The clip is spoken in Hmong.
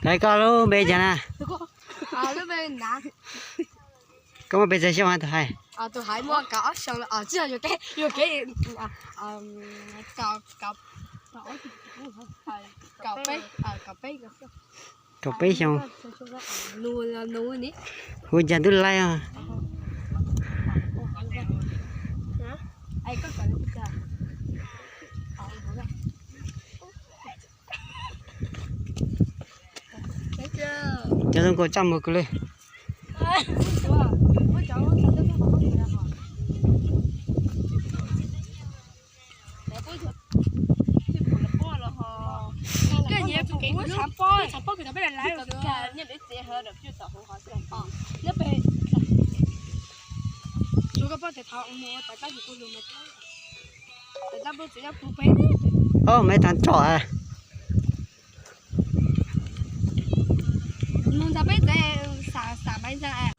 Thov koj lub npe cas na? Koj muaj pes tsawg xyoo hais tus hais? Kaum peb xyoo. Hu cas Tub Laij os? Cov zoo nkaus txaj muag kawg li. Ov, maiv taag tso. Mus ntawm peb tsev, xav maiv ntawd.